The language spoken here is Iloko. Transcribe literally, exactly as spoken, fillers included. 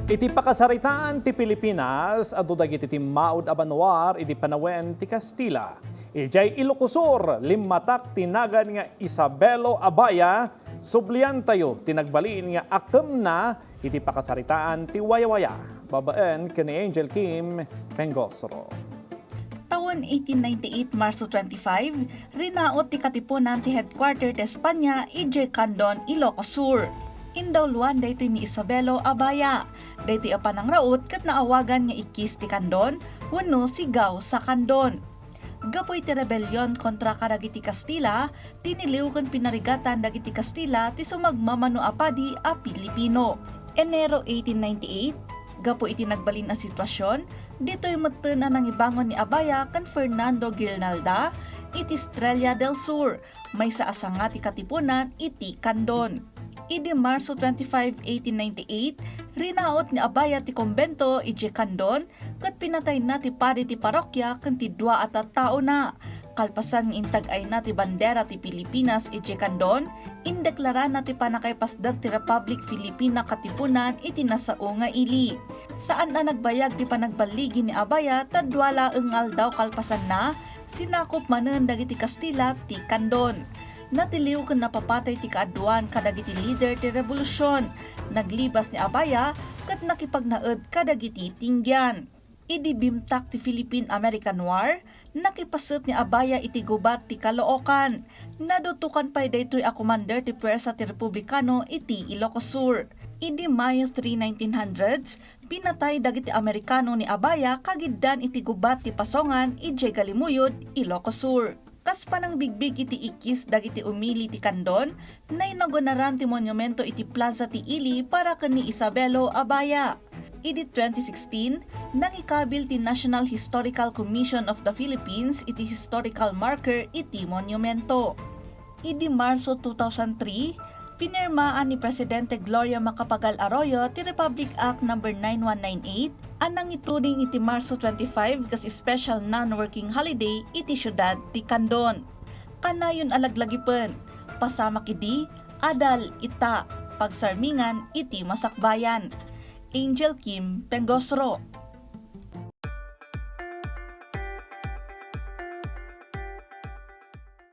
Iti pakasaritaan ti Pilipinas, adu dagiti timmaud a banua idi panawen ti Kastila. Idiay Ilocos Sur, limmatak ti nagan nga Isabelo Abaya, subliantayo ti nagbalin nga akemna iti pakasaritaan ti wayawaya. Babaen ken ni Angel Kim Pengosro. Tawen eighteen ninety-eight, Marso twenty-five, rinaot ti katipunan ti headquarter ti Espanya idiay Candon, Ilocos Sur. Indawloan daytoy ni Isabelo Abaya. Daytoy a panangraot ket naawagan nga Ikkis ti Candon wenno Sigaw sa Candon. Gapu iti rebellion kontra kadagiti Kastila, tiniliw ken pinarigatan dagiti Kastila ti sumagmamano a padi a Pilipino. Enero eighteen ninety-eight, gapu iti nagbalin a situasion, ditoy metten a nangibangon ni Abaya ken Fernando Guirnalda iti Estrella del Sur, maysa a sanga ti katipunan iti Candon. Idi Marso twenty-five, eighteen ninety-eight, rinaot ni Abaya ti kumbento idiay Candon ket pinatayna ti padi ti parokia ken ti dua a tattaona. Kalpasan nga intag-ayna ti bandera ti Pilipinas idiay Candon, indeklarana ti pannakaipasdek ti Republic Filipina katipunan iti nasao nga ili. Saan a nagbayag ti panagballigi ni Abaya ta dua laeng nga aldaw kalpasanna, sinakop manen dagiti Kastila ti Candon. Natiliw ken napapatay ti kaaduan kadagiti lider ti rebolusion. Naglibas ni Abaya ket nakipagnaed kadagiti Tinggian. Idi bimtak ti Philippine-American War, nakipaset ni Abaya iti gubat ti Caloocan. Nadutokan pay daytoy a komander ti puwersa ti Republikano iti Ilocos Sur. Idi Mayo three, nineteen hundreds, pinatay dagiti Amerikano ni Abaya kagiddan iti gubat ti Pasongan idiay Galimuyod, Ilocos Sur. Kas panangbigbig iti ikkis dagiti umili ti Candon, nainaganaran ti monumento iti plaza ti ili para ken ni Isabelo Abaya. Idi twenty sixteen, nangikabil ti National Historical Commission of the Philippines iti historical marker iti monumento. Idi Marso two thousand three, pinirmaan ni Presidente Gloria Macapagal Arroyo ti Republic Act Number nine one nine eight a nangituding iti Marso twenty-five kas special non-working holiday iti siudad ti Candon. Kanayon a laglagipen, pasamak idi, adal ita, pagsarmingan iti masakbayan. Angel Kim Pengosro.